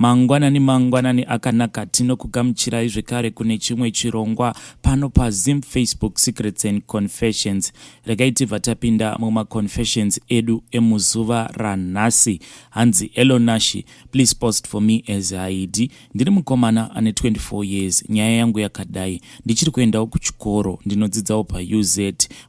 Mangwanani mangwanani akanaka, tinokugamuchirai zvekare kune chimwe chirongwa pano paZim Facebook Secrets and Confessions. Regai tibva tapinda mumaconfessions edu emuzuva ranhasi. Hanzi, "Hello Nashi, please post for me as Haidi. Ndiri mukomana ane 24 years. Nyaya yangu yakadai: ndichiri kuendawo kuchikoro, ndinodzidzawo paUZ.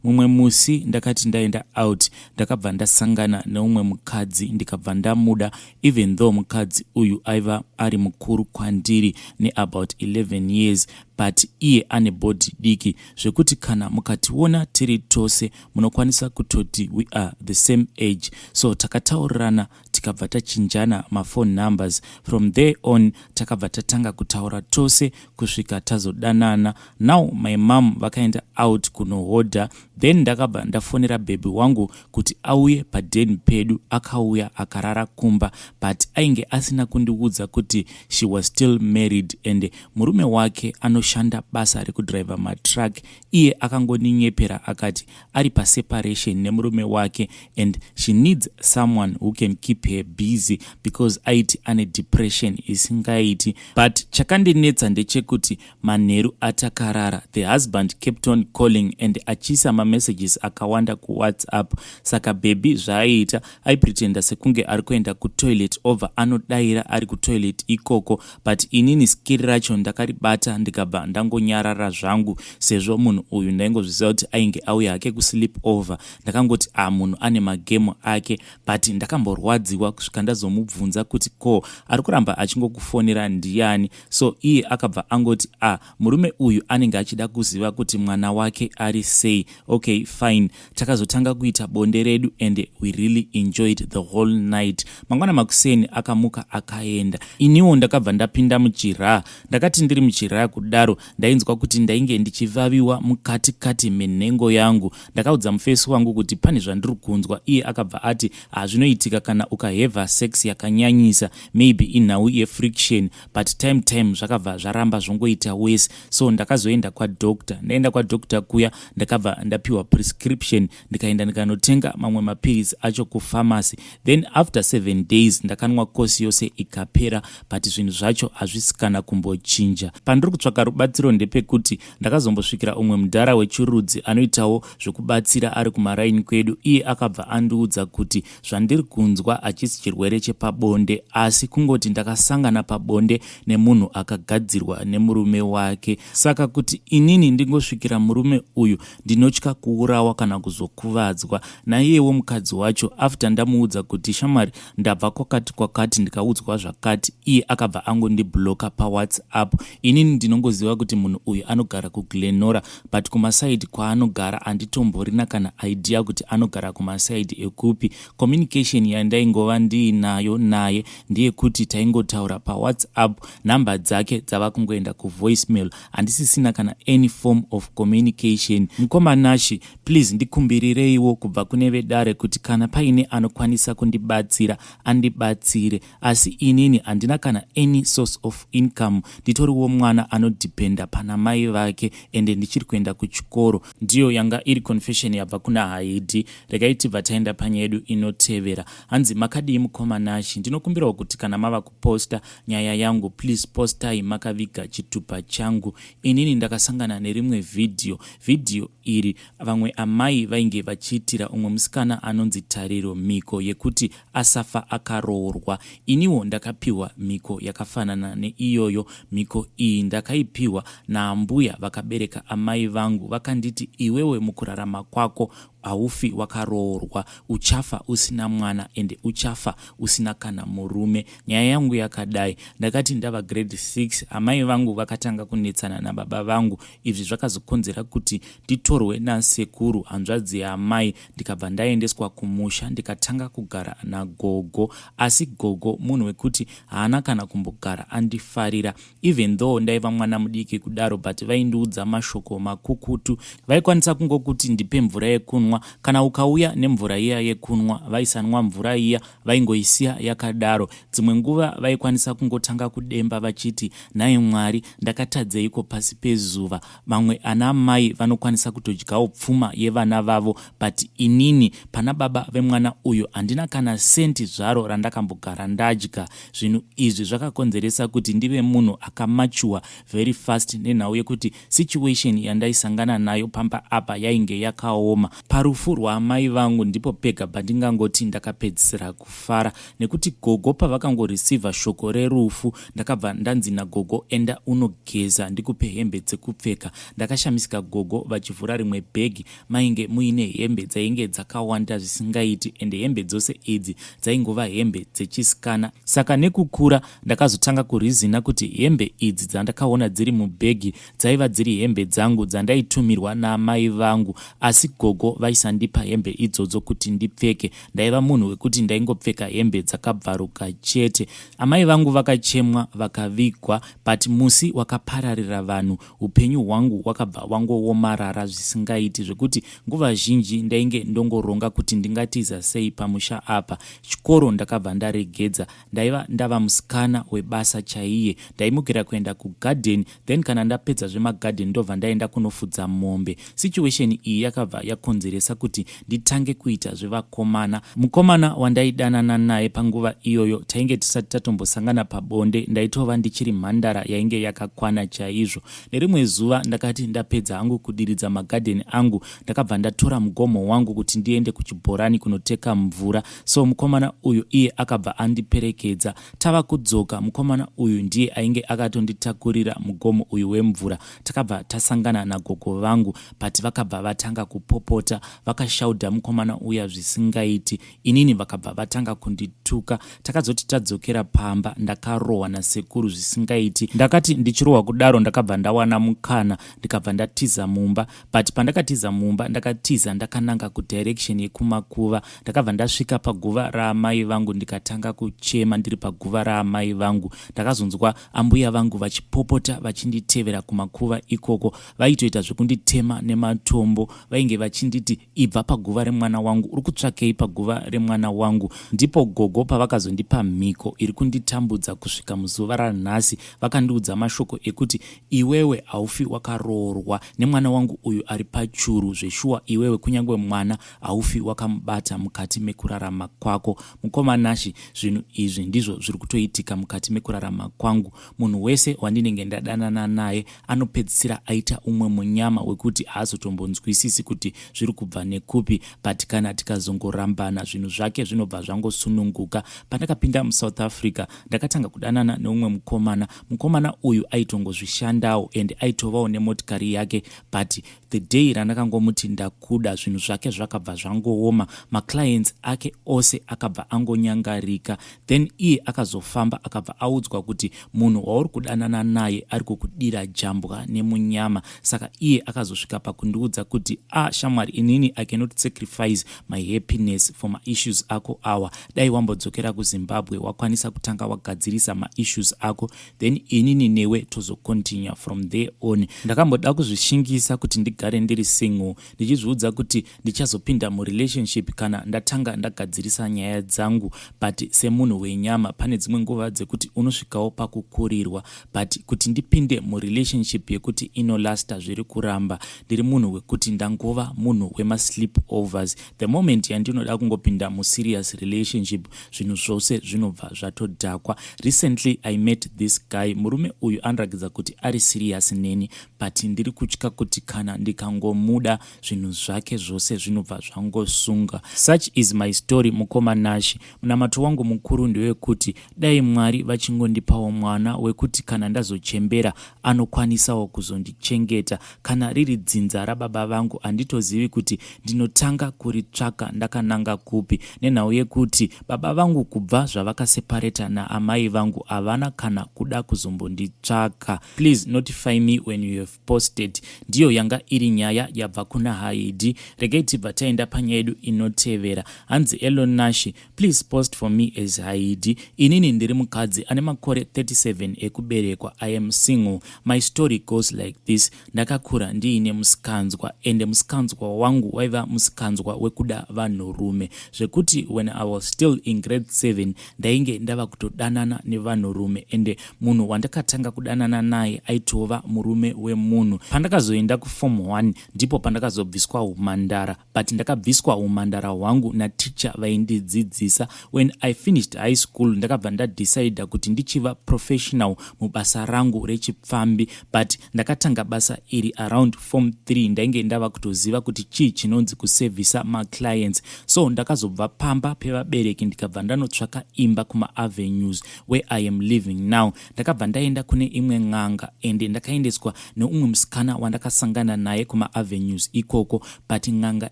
Mumwe musi ndakati ndaenda out, ndakabva ndasangana neumwe mukadzi, ndikabva ndamuda, even though mukadzi uyu aiva ari mukuru kwandiri neabout 11 years, but iye ane body diki zvekuti kana mukationa tiri tose munokwanisa kutoti we are the same age. So takataurirana, tikabva tachinjana maphone numbers. From there on takabva tatanga kutaura tose kusvika tazodanana. Now my mom vakaenda out kunohodha, then ndakabva ndafonera baby wangu kuti auye padeni pedu. Akauya akarara kumba, but ainge asina kundiudza kuti she was still married and murume wake anoshanda basa rekudhiraivha matruck. Iye akangoninyepera akati ari paseparation nemurume wake and she needs someone who can keep her busy because aiti ane depression isingaiti. But chakandinetsa ndechekuti manheru atakarara, the husband kept on calling and achiisa mamessages akawanda kuWhatsApp. Saka baby zvaaiita, aipretenda sekunge ari kuenda kutoilet, obva anodayira ari kutoilet ikoko, but inini skiri racho ndakaribata, ndikabva ndangonyarara zvangu, sezvo munhu uyu ndaingozviziva kuti ainge auya hake kusleep over. Ndakangoti, a, munhu ane magemu ake. But ndakamborwadziwa kusvika ndazomubvunza kuti, ko ari kuramba achingokufonera ndiani? So iye akabva angoti, a, murume uyu anenge achida kuziva kuti mwana wake ari sei. Okay, fine. Takazotanga kuita bonde redu and we really enjoyed the whole night. Mangwana makuseni akamuka akaenda, iniwo ndakabva ndapinda muchira. Ndakati ndiri muchira kudaro, ndainzwa kuti ndainge ndichivaviwa mukati kati menhengo yangu. Ndakaudza mufesi wangu kuti pane zvandiri kunzwa. Iye akabva ati, hazvinoitika kana ukahevha sex yakanyanyisa, maybe inhau yefriction. But time time zvakabva zvaramba zvongoita wese, so ndakazoenda kwadoctor. Ndaenda kwadoctor kuya, ndakabva ndapiwa prescription, ndikaenda ndikanotenga mamwe mapirisi acho kupharmacy. Then after 7 days ndakanwa course yose ikapera, but zvinhu zvacho hazvisi kana kumbochinja. Pandiri kutsvaka rubatsiro ndepekuti ndakazombosvikira umwe mudhara wechirudzi anoitawo zvekubatsira ari kumaraini kwedu. Iye akabva andiudza kuti zvandiri kunzwa hachisi chirwere chepabonde, asi kungoti ndakasangana pabonde nemunhu akagadzirwa nemurume wake. Saka kuti inini ndingosvikira murume uyu, ndinotya kuurawa kana kuzokuvadzwa naiyewo mukadzi wacho. After ndamuudza kuti, shamwari, ndabva kwakati kwakati, ndikaudzwa zvakati, iye akabva angondibloka paWhatsApp. Inini ndinongoziva kuti munhu uyu anogara kuGlen Norah, but kumasaidi kwaanogara handitomborina kana idea kuti anogara kumasaidi ekupi. Communication yandaingova ndiinayo naye ndeyekuti taingotaura paWhatsApp. Nhamba dzake dzava kungoenda kuvoicemail, handisisina kana any form of communication. Mukoma Nashi, please ndikumbirireiwo kubva kune vedare kuti kana paine anokwanisa kundibatsira, andibatsire. Asi inini handina kana any source of income, nditoriwo mwana anodhipenda pana mai vake, ende ndichiri kuenda kuchikoro. Ndiyo yanga iri confession yabva kuna Haidi. Regai tibva taenda panyaya yedu inotevera. Hanzi, "Makadii mukoma Nashi? Ndinokumbirawo kuti kana mava kuposta nyaya yangu, please postai makaviga chitupa changu. Inini ndakasangana nerimwe vhidhiyo. Vhidhiyo iri, vamwe amai vainge vachiitira umwe musikana anonzi Tariro mhiko yekuti asafa akaroorwa. Iniwo ndakapiwa mhiko yakafanana neiyoyo. Mhiko iyi ndakaipiwa naambuya vakabereka amai vangu. Vakanditi, iwewe mukurarama kwako haufi wakaroorwa, uchafa usina mwana ende uchafa usina kana murume. Nyaya yangu yakadai: ndakati ndava grade 6, amai vangu vakatanga kunetsana nababa vangu. Izvi zvakazokonzera kuti nditorwe nasekuru, hanzvadzi yaamai, ndikabva ndaendeswa kumusha, ndikatanga kugara nagogo. Asi gogo munhu wekuti haana kana kumbogara andifarira, even though ndaiva mwana mudiki kudaro, but vaindiudza mashoko makukutu. Vaikwanisa kungokuti ndipe mvura yekunwa. kunwa. Kana ukauya nemvura iya yekunwa, vaisanwa mvura iya, vaingoisiya yakadaro. Dzimwe nguva vaikwanisa kungotanga kudemba vachiti, "Nhai Mwari, ndakatadzeiko pasi pezuva? Vamwe ana mai vanokwanisa kutodyawo pfuma yevana vavo, but inini pana baba vemwana uyu handina kana senti zvaro randakambogara ndadya." Zvinhu izvi zvakakonzeresa kuti ndive munhu akamature very fast, nenhau yekuti situation yandaisangana nayo pamba apa yainge yakaoma. Parufu rwaamai vangu ndipo pega pandingangoti ndakapedzisira kufara, nekuti gogo pavakangoreceiva shoko rerufu, ndakabva ndanzi nagogo, "Enda unogeza, ndikupe hembe dzekupfeka." Ndakashamisika gogo vachivhura rimwe bhegi, mainge muine hembe dzainge dzakawanda zvisingaiti, ende hembe dzose idzi dzaingova hembe dzechisikana. Saka nekukura ndakazotanga kureasona kuti hembe idzi dzandakaona dziri mubhegi dzaiva dziri hembe dzangu dzandaitumirwa naamai vangu, asi gogo vaisandipa hembe idzodzo kuti ndipfeke. Ndaiva munhu wekuti ndaingopfeka hembe dzakabvaruka chete. Amai vangu vakachemwa, vakavigwa, but musi wakapararira vanhu, upenyu hwangu hwakabva hwangowomarara zvisingaiti, zvekuti nguva zhinji ndainge ndongoronga kuti ndingatiza sei pamusha apa. Chikoro ndakabva ndaregedza. Ndaiva ndava musikana webasa chaiye. Ndaimukira kuenda kugadheni, then kana ndapedza zvemagadheni ndobva ndaenda kunofudza mombe. Situation iyi yakabva yakonzeresa kuti nditange kuita zvevakomana. Mukomana wandaidanana naye panguva iyoyo, tainge tisati tatombosangana pabonde, ndaitova ndichiri mhandara yainge yakakwana chaizvo. Nerimwe zuva ndakati ndapedza hangu kudiridza magadheni angu, ndakabva ndatora mugomo wangu kuti ndiende kuchibhorani kunoteka mvura. So mukomana uyu iye akabva andiperekedza. Tava kudzoka, mukomana uyu ndiye ainge akatonditakurira mugomo uyu wemvura. Takabva tasangana nagogo vangu, but vakabva vatanga kupopota, vakashaudha mukomana uya zvisingaiti. Inini vakabva vatanga kundituka. Takazoti tadzokera pamba, ndakarohwa nasekuru zvisingaiti. Ndakati ndichirohwa kudaro, ndakabva ndawana mukana, ndikabva ndatiza mumba. But pandakatiza mumba, ndakatiza ndakananga kudirection yekumakuva. Ndakabva ndasvika paguva raamai vangu, ndikatanga kuchema ndiri paguva raamai vangu. Ndakazonzwa ambuya vangu vachipopota vachinditevera kumakuva ikoko. Vaitoita zvekunditema nematombo. Vainge vachinditi, "Ibva paguva remwana wangu, uri kutsvakei paguva remwana wangu?" Ndipo gogo pavakazondipa mhiko iri kunditambudza kusvika muzuva ranhasi. Vakandiudza mashoko ekuti, "Iwewe haufi wakaroorwa nemwana wangu uyu ari pachuru. Zveshuwa iwewe kunyange mwana haufi wakamubata mukati mekurarama kwako." Mukoma Nashi, zvinhu izvi ndizvo zviri kutoitika mukati mekurarama kwangu. Munhu wese wandinenge ndadanana naye anopedzisira aita umwe munyama wekuti haazotombonzwisisi kuti zviri kubva nekupi, but kana tikazongorambana, zvinhu zvake zvinobva zvangosununguka. Pandakapinda muSouth Africa, ndakatanga kudanana neumwe mukomana. Mukomana uyu aitongozvishandawo and aitovawo nemotikari yake, but the day randakangomuti ndakuda, zvinhu zvake zvakabva zvangooma. Maclients ake ose akabva angonyangarika. Then iye akazofamba, akabva audzwa kuti munhu wauri kudanana naye ari kukudira jambwa nemunyama. Saka iye akazosvika pakundiudza kuti, "A ah, shamwari, inini I cannot sacrifice my happiness for maissues ako awa. Dai wambodzokera kuZimbabwe, wakwanisa kutanga wagadzirisa maissues ako, then inini newe tozocontinue from there on." Ndakamboda kuzvishingisa kuti ndigare ndiri single, ndichizviudza kuti ndichazopinda murelationship kana ndatanga ndagadzirisa nyaya dzangu. But semunhu wenyama, pane dzimwe nguva dzekuti unosvikawo pakukurirwa. But kuti ndipinde murelationship yekuti inolasta, zviri kuramba. Ndiri munhu wekuti ndangova munhu wemasleep overs. The moment yandinoda kungopinda muserious relationship, zvinhu zvose zvinobva zvatodhakwa. Recently I met this guy. Murume uyu anoratidza kuti ari serious neni, but ndiri kutya kuti kana ndikangomuda, zvinhu zvake zvose zvinobva zvangosunga. Such is my story, mukoma Nashi. Munamato wangu mukuru ndewekuti dai Mwari vachingondipawo mwana wekuti kana ndazochembera anokwanisawo kuzondichengeta. Kana riri dzinza rababa vangu, handitozivi kuti ndinotanga kuritsvaka ndakananga kupi, nenhau yekuti baba vangu kubva zvavakaseparata naamai vangu havana kana kuda kuzombonditsvaka. Please notify me when you have posted. Ndiyo yanga iri nyaya yabva kuna Haidi. Regai tibva taenda panyaya yedu inotevera. Hanzi, "Hello Nashi, please post for me as Haidi. Inini ndiri mukadzi ane makore 37 ekuberekwa. I am single. My story goes like this. Ndakakura ndiine musikanzwa, ende musikanzwa wangu wangu waiva musikanzwa wekuda vanhurume, zvekuti when I was still in grade 7 ndainge ndava kutodanana nevanhurume, ende munhu wandakatanga kudanana naye aitova murume wemunhu. Pandakazoenda kuform 1 ndipo pandakazobviswa umhandara, but ndakabviswa umhandara hwangu naticha vaindidzidzisa. When I finished high school, ndakabva ndadecida kuti ndichiva professional mubasa rangu rechipfambi, but ndakatanga basa iri around form 3. Ndainge ndava kutoziva kuti chii chinonzi kusevhisa maclients. So ndakazobva pamba pevabereki, ndikabva ndanotsvaka imba kumaavenues where I am living now. Ndakabva ndaenda kune imwe n'anga, ende ndakaendeswa neumwe musikana wandakasangana naye kumaavenues ikoko, but n'anga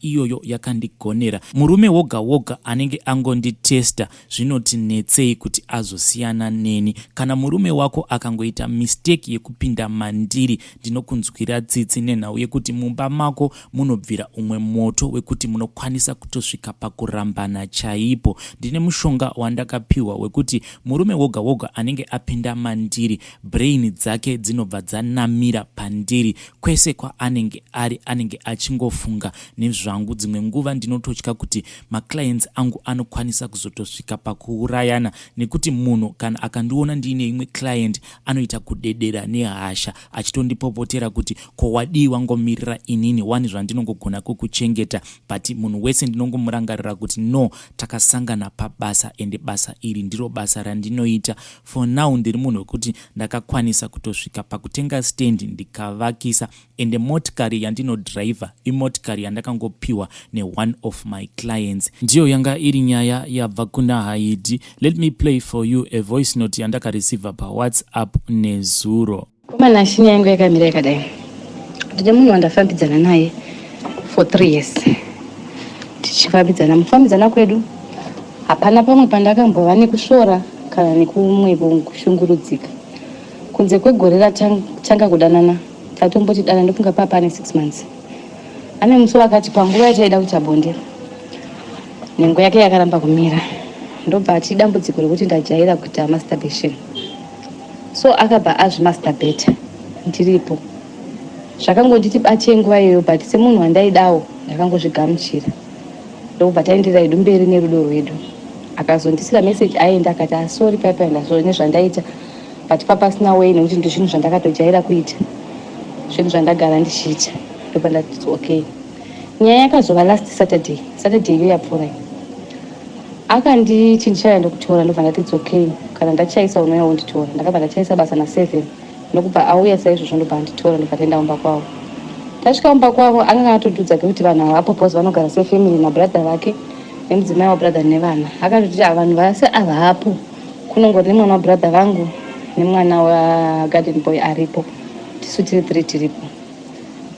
iyoyo yakandigonera. Murume woga woga anenge angonditesta, zvinoti netsei kuti azosiyana neni. Kana murume wako akangoita mistake yekupinda mandiri, ndinokunzwira tsitsi, nenhau yekuti mumba mako munobvira umwe moto wekuti munokwanisa kutosvika pakurambana chaipo. Ndine mushonga wandakapiwa wekuti murume woga woga anenge apinda mandiri, brain dzake dzinobva dzanamira pandiri. Kwese kwaanenge ari, anenge achingofunga nezvangu. Dzimwe nguva ndinototya kuti maclients angu anokwanisa kuzotosvika pakuurayana, nekuti munhu kana akandiona ndiine imwe client, anoita kudedera nehasha achitondipopotera kuti, "Ko wadii wangomirira inini wani zvandinongogona kukuchengeta?" But munhu wese ndinongomurangarira kuti no, takasangana pabasa, ende basa iri ndiro basa randinoita. For now ndiri munhu wekuti ndakakwanisa kutosvika pakutenga stand, ndikavakisa, ende motikari yandinodhiraivha imotikari yandakangopiwa neone of my clients. Ndiyo yanga iri nyaya yabva kuna Haidi. Let me play for you a voice note yandakareceiva paWhatsApp nezuro. Komana, nyaya yangu yakamira yakadai. Ndine munhu wandafambidzana naye for 3 years, tichifambidzana. Mufambidzana kwedu hapana pamwe pandakambova nekusvora kana nekumwe kushungurudzika, kunze kwegore ratanga kudanana. Tatomboti dana, ndofunga paa pane 6 months. Ane musi wakati panguva yataida kuita bonde, nhengo yake yakaramba kumira. Ndobva ati dambudziko rekuti ndajaira kuita masturbation, so akabva azvimasturbata ndiripo. Zvakangonditi batei nguva iyoyo, but semunhu wandaidawo ndakangozvigamuchira. Ndokubva taenderera hedu mberi nerudo rwedu. Akazondisira meseji aenda, akati, "Asorry paipai nezvandaita, but papasina way, nekuti ndizvinhu zvandakatojaira kuita, zvinhu zvandagara ndichiita." Ndobva ndati okay. Nyaya yakazova last Saturday, Saturday iyo yapfuura. Akanditi ndichauya ndokutora. Ndobva ndati it's okay, kana ndachaisa unouya wonditora. Ndakabva ndachaisa basa na7, ndokubva auya saizvozvo, ndobva anditora, ndobva taenda kumba kwavo. Tasvika kumba kwavo, akanga atodudza kuti vanhu havapo because vanogara sefamily nabrother vake nemudzimai wabrother nevana. Akatoti vanhu vase havapo, kunongori nemwana wabrother vangu nemwana wagarden boy aripo, tisu tiri three tiripo,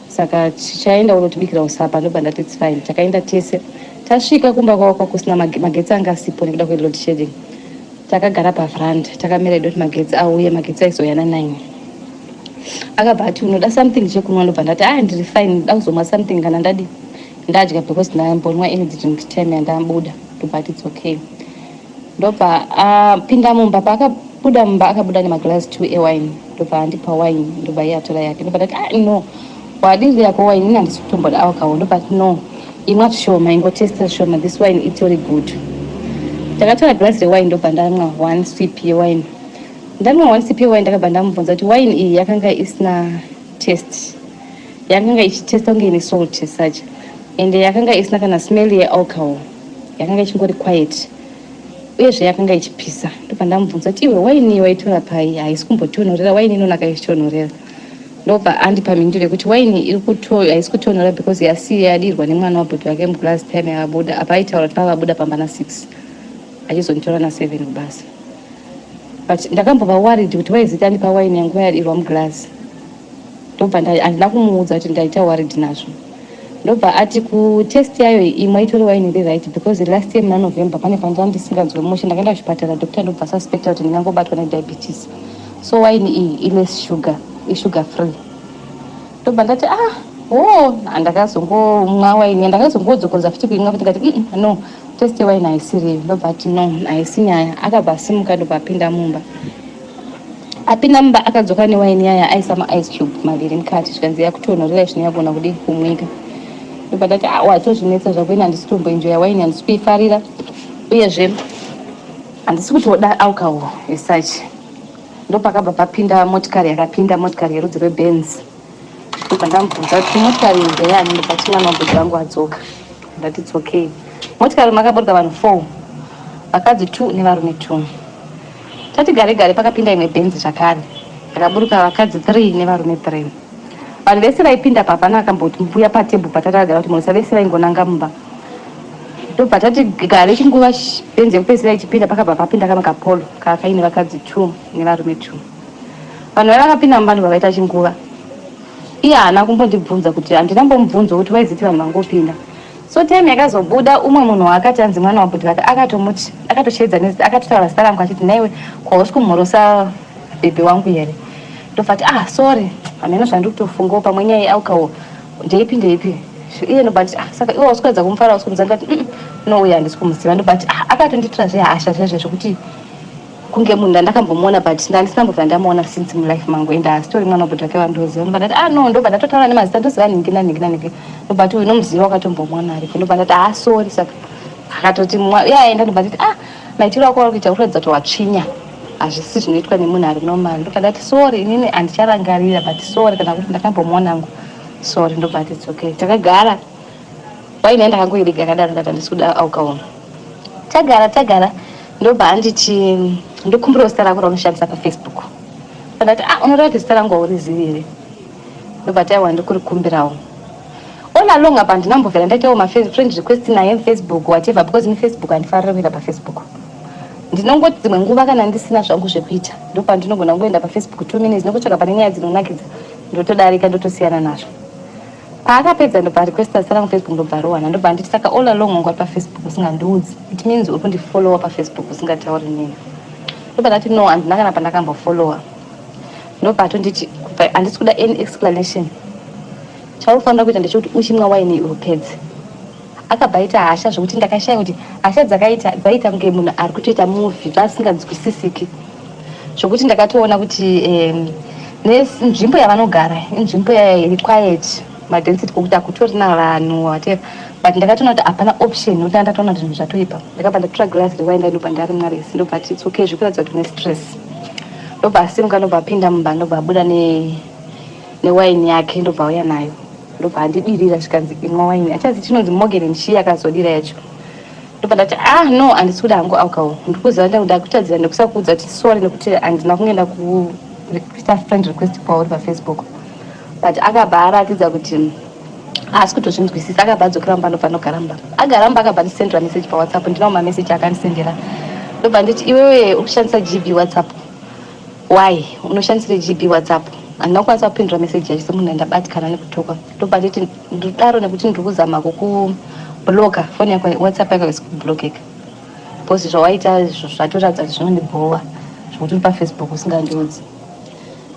saka tichaenda kunotibikira usapa. Ndobva ndati it's fine. Takaenda tese. Tasvika kumba kwavo, kwakusina magetsi, anga asipo nekuda kweload shedding. Takagara paveranda, takamira ido kuti magetsi auye. Magetsi aizouya na9. Akabva ati, "Unoda something chekunwa?" Ndobva ndati, "Aya, ndiri fine, ndoda kuzomwa something kana ndadi ndadya, because ndambonwa energy drink time yandambuda." Ndobva ati it's okay. Ndobva apinda mumba. Paakabuda mumba, akabuda nemaglass two ewine. Ndobva andipa wine, ndobva iye atora yake. Ndobva ndati, "Ah, no, wadiri yako wine, ini handisi kutomboda alcohol." Ndobva ati, "No, imwa zvishoma, ingotesta zvishoma, this wine itori good." Ndakatora glass rewine, ndobva ndamwa one sip yewine. Ndamwa one sip yewine, ndakabva ndamubvunza kuti wine iyi yakanga isina taste, yakanga ichitesta kunge ine salt such, ende yakanga isina kana smell yealcohol, yakanga ichingori quiet, uyezve yakanga ichipisa. Ndobva ndamubvunza kuti, "Iwe, waini iyi waitora pai? Haisi kumbotonhorera, waini inonaka ichitonhorera." Ndobva andipa mhinduro yekuti waini iri haisi kutonhora because yasiya yadirwa nemwana wabhodhi wake muglass time yakabuda. Apa aitaura kuti pavabuda pamba na6, achizonditora na7 kubasa. But ndakambova worried kuti waiziti andipa waini yanguva yadirwa muglass. Ndobva handina kumuudza kuti ndaita worried nazvo. Ndobva ati kutaste yayo imwe itori waini iri right, because last year muna November pane pandanga ndisinganzwe mushe, ndakaenda kuchipatara, doctor ndobva suspecta kuti ndingangobatwa nediabetes, so waini iyi iless sugar, isugar free. Ndobva ndati, "Ah, o." Handakazongomwa waini, ndakazongodzokorodza futi kuimwa kuti ndikati, no, taste yewaini haisiriyo." Ndobva ati, "No, haisi nyaya." Akabva asimuka, ndobva apinda mumba. Apinda mumba, akadzoka newaini yaya, aisa maice cube maviri mukati, zvikanzi yakutonhorera, zvino yagona kudi kumwika. Ndobva ndati, ah, watozvinetsa zvako, ini handisi kutomboenjoya waini, handisi kuifarira, uyezve handisi kutoda alcohol as such. Ndopakabva papinda motikari, yakapinda motikari yerudzi rweBenz. Ndobva ndamubvunza kuti motikari iyi ndeyani. Ndobva ti mwana wabhudhi vangu adzoka. Ndati it's okay. Motikari makaburuka vanhu four, vakadzi two nevarume two. Tati gare gare pakapinda imwe Benzi zvakare, yakaburuka vakadzi three nevarume three. Vanhu vese vaipinda papana akamboti mbuya patebhu patatagara kuti munosa, vese vaingonanga mumba. Ndobva tati gare chinguva, Benzi yekupedzisira ichipinda, pakabva papinda kamwe kaPolo kakaine vakadzi two nevarume two. Vanhu vaiva vakapinda mumba ndobva vaita chinguva. Iye haana kumbondibvunza kuti, handina mbomubvunzo kuti waiziti vanhu vangopinda. So time yakazobuda umwe munhu waakati anzi mwana wabhudhi vake, akatomuti, akatosheedza nezita, akatotaura zita rangu achiti, "Naiwe, kwausi kumhorosa bhebhe wangu here?" Ndobva ti, "Ah, sorry, hameno zvandiri kutofungawo, pamwe nyaya yealcohol, ndeipi ndeipi." Iye ndobva nditi, "Ah, saka iwe wausi kuedza kumufara, usi kumuziva?" Ndikati, no, uye handisi kumuziva." Ndobva ti, ah, akatondiitira zvehasha zvezve zvokuti kunge munhu ndandakambomuona, but ndandisina mbobva ndamuona since mulife mangu, ende asitori mwana wabhudhi wake vandoziva. Ndobva ndati, "Ah, no." Ndobva ndatotaura nemazita, ndoziva nhingi nanhingi nanhingi. Ndobva ati, "Unomuziva, wakatombomuona ariko." Ndobva ndati, "Ah, sorry." Saka akatoti yaenda. Ndobva ndati, "Ah, maitiro ako ari kuita kuratidza kuti watsvinya, hazvisi zvinoitwa nemunhu ari normal." Ndobva ndati, "Sorry, inini handicharangarira, but sorry, kana kuti ndakambomuona angu, sorry." Ndobva ati, "It's okay." Takagara, waini ndakangoiriga yakadaro, ndati handisi kuda alcohol. Tagara tagara, ndobva anditi, "Ndokumbirawo zita rako raunoshandisa paFacebook." Ndati, "Ah, unoreva kuti zita rangu haurizivi here?" Ndobva taiwa, "Ndikurikumbirawo." All along apa handinambobvira ndaitawo mafriend request naye muFacebook, whatever, because neFacebook handifariri kuenda paFacebook. Ndinongoti dzimwe nguva kana ndisina zvangu zvekuita, ndopandinogona kungoenda paFacebook 2 minutes, ndokutsvaka pane nyaya dzinonakidza, ndotodarika, ndotosiyana nazvo. Paakapedza, ndobva requesta zita rangu Facebook, ndobva rowana. Ndobva nditi, "Saka all along wanga uri paFacebook usingandiudzi? It means uri kundifollowa paFacebook usingatauri neni." Ndobva ndati, "No, handina kana pandakambofollowa." Ndobva atonditi, "Handisi kuda any explanation. Chaunofanira kuita ndechekuti uchimwa waini upedze." Akabva aita hasha zvokuti ndakashaya kuti hasha dzakaita dzaita kunge munhu ari kutoita movie, zvasinganzwisisiki, zvokuti ndakatoona kuti nenzvimbo yavanogara inzvimbo iri quiet, madensity, kwokuti hakutorina vanhu, whatever, but ndakatoona kuti hapana option, nokuti ndatoona kuti zvinhu zvatoipa. Ndakabva ndatora glass rewaini, ndobva ndarimwa rese. Ndobva ati, "It's okay, zvikuratidza kuti une stress." Ndobva asimuka, ndobva apinda mumba, ndobva abuda newaini yake, ndobva auya nayo, ndobva andidirira, zvikanzi, "Imwa waini." Achazi chinonzi Morgan and Shee akazodira yacho. Ndobva ndati, "Ah, no, handisi kuda hangu alcohol. Ndikuziva ndakutadzira nekusakuudza kuti sorry, nekuti handina kunge ndakuita friend request kwauri paFacebook." But akabva aratidza kuti haasi kutozvinzwisisa. Akabva adzokera mumba, ndobva ndogara mumba. Agara mumba, akabva andisendera message paWhatsApp. Ndinawo mameseji akandisendera. Ndobva nditi, "Iwewe ukushandisa GB WhatsApp, why unoshandisire GB WhatsApp?" Handina kukwanisa kupindura meseji yacho semunhu andabatikana nekutukwa. Ndobva nditi, "Ndidaro nekuti ndiri kuzama kukublocka foni yako, WhatsApp yako haisi kublokeka, because zvawaita zvatoratidza kuti zvinondibhowa zvokuti uri paFacebook usingandiudzi."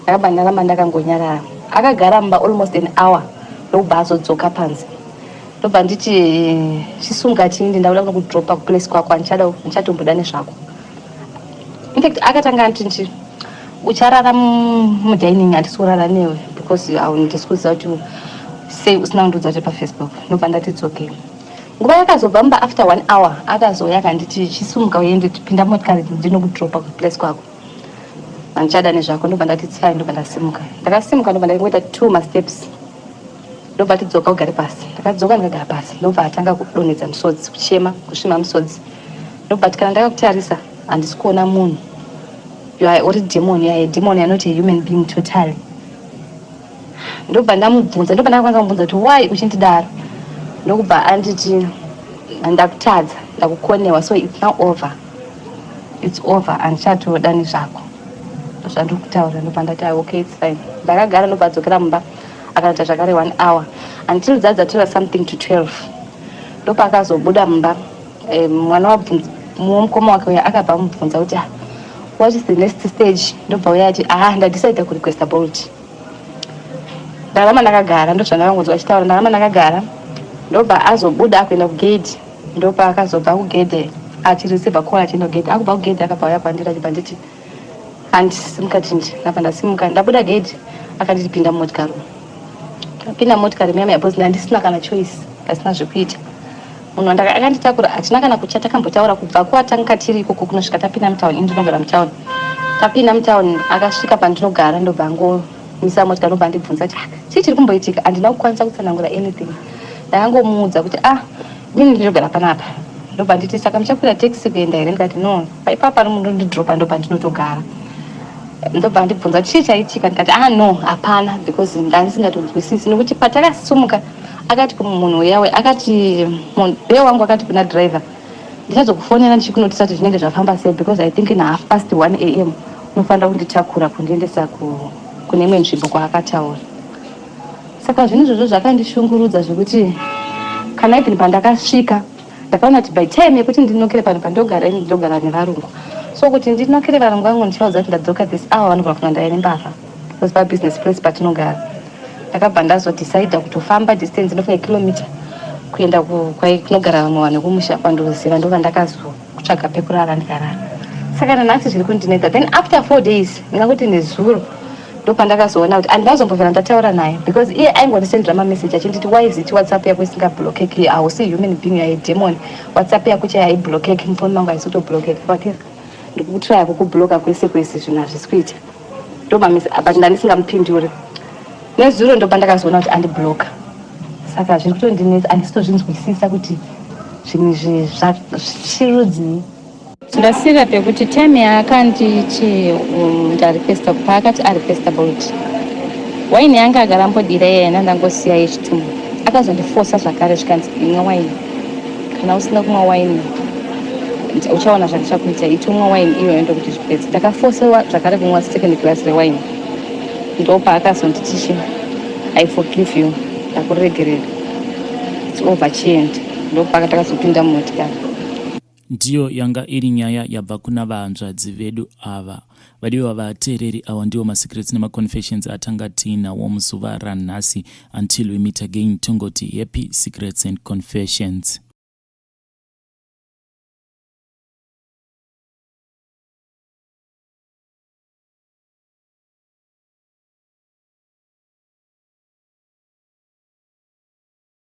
Ndakabva ndaramba ndakangonyarara. Akagara mumba almost an hour, ndokubva azodzoka panze. Ndobva nditi, "Chisunga chindi, ndakuda kunokudropa kuplace kwako, handichatomboda nezvako." Infact akatanga anditi, "Ucharara mudining, handisi kurara newe because handisi kuziva kuti sei usina kundiudza kuti paFacebook." Ndobva ndati, "It's okay." Nguva yakazobva mumba after one hour, akazouya akanditi, "Chisumuka uende, pinda motikari, ndinokudropa kuplace kwako, handichada nezvako." Ndobva ndati, "It's fine." Ndobva ndasimuka. Ndakasimuka, ndobva ndaingoita two masteps, ndobva tidzoka, ugare pasi. Ndakadzoka, ndikagara pasi. Ndobva atanga kudonhedza misodzi, kuchema, kusvima misodzi. Ndobva ti, "Kana ndakakutarisa handisi kuona munhu. You are uri demon, you are a demon, you are not a human being totally." Ndobva ndamubvunza, ndobva ndakakwanisa kumubvunza kuti, "Why uchindidaro?" Ndokubva anditi, "Ndakutadza, ndakukonewa, so it's now over, it's over, handichatoda nezvako, zvandiri kutaura." Ndobva ndati, "Ah, okay, it's fine." Ndakagara. Ndobva adzokera mumba, akanoita zvakare one hour until dzadzatora something to 12. Ndopaakazobuda mumba. Mwana wamukoma wake uya akabva amubvunza kuti, "Ah, what is the next stage?" Ndobva uya ati, "Ah, ndadecida kurequesta Bolt." Ndaramba ndakagara, ndozvandakangonzwa achitaura. Ndaramba ndakagara. Ndobva azobuda akuenda kugedhi. Ndopa akazobva kugedhe achireceiva call achienda kugedhi. Akubva kugedhi, akabva auya kwandiri achibva nditi, "Handisimuka chinji." Ndabva ndasimuka, ndabuda gedhi, akanditi, "Pinda mumotikari." Ndapinda mumotikari muyamaya because ndandisina kana choice. Pasina zvekuita. Munhu wandaka akanditakura hatina kana kucha takambotaura kubva kwatanga tiri ikoko kunosvika tapinda mutown ini ndinogara mutown. Tapinda mutown akasvika pandinogara ndobva angomisa motikari ndobva andibvunza kuti ah, chii chiri kumboitika handina kukwanisa kutsanangura anything. Ndakangomuudza kuti ah inini ndinogara panapa ndobva nditi saka muchakwira taxi kuenda here ndikati no paipapa munondidropa ndobva ndinotogara ndobva andibvunza chii chaitika ndikati ah no hapana because ndandisingatonzwisisi nekuti patakasumuka akati kumunhu uyawe akati be wangu akati kuna driver ndichazokufonera ndichikunotisa kuti zvinenge zvafamba sei because I think in half past 1 am unofanira kunditakura kundiendesa kune imwe nzvimbo kwaakataura. Saka zvinhu izvozvo zvakandishungurudza zvekuti kana even pandakasvika ndakaona kuti by time yekuti ndinokere panhu pandogara ini ndinogara nevarungu so kuti ndinokere varungu vangu ndichivaudza kuti ndadzoka this hour vanogona kunga ndaive nembavha because pabusiness place patinogara ndakabva ndazodecida kutofamba distance inofunga kilomita kuenda kunogara vamwe vanhu kumusha kwandoziva ndova ndakazotsvaga pekurara ndikarara. Saka nanhasi zviri kundinetsa. Then after 4 days, ndingakuti nezuro, ndopandakazoona kuti handivazombobvira ndataura naye because iye aingondisendera mameseji achinditi, "Why is it WhatsApp yako isingablokeki? Hausi human being, you are demon. WhatsApp yako chai haiblokeki, mufoni mangu haisi kutoblokeka. But ndikutraya kukubloka kwese kwese, zvinhu hazvisi kuita." Ndomamese, but ndandisingamupinduri. Nezuro ndopandakazoona kuti andibloka. Saka zviri kutondinetsa, handisitozvinzwisisa kuti zvinhu izvi zvichirudzii. Ndasira pekuti time yaakanditi ndarequesta, paakati arequesta Bolt, waini yanga agara ambodira iyena, ndangosiya yechitumbu. Akazondifosa zvakare zvikanzi, "Imwa waini, kana usina kumwa waini uchaona zvandichakuita. Itomwa waini iyoyo ndokuti zvipedze." Ndakafosewa zvakare kumwa second glass rewaini. Ndopaakazonditichi, "I forgive you, ndakuregerera, it's over, chienda." Ndopaka takazopinda mumotikari. Ndiyo yanga iri nyaya yabva kuna vahanzvadzi vedu ava. Vadiwa vateereri, awa ndiwo masecrets nemaconfessions atanga tiinawo muzuva ranhasi. Until we meet again, tongoti happy secrets and confessions.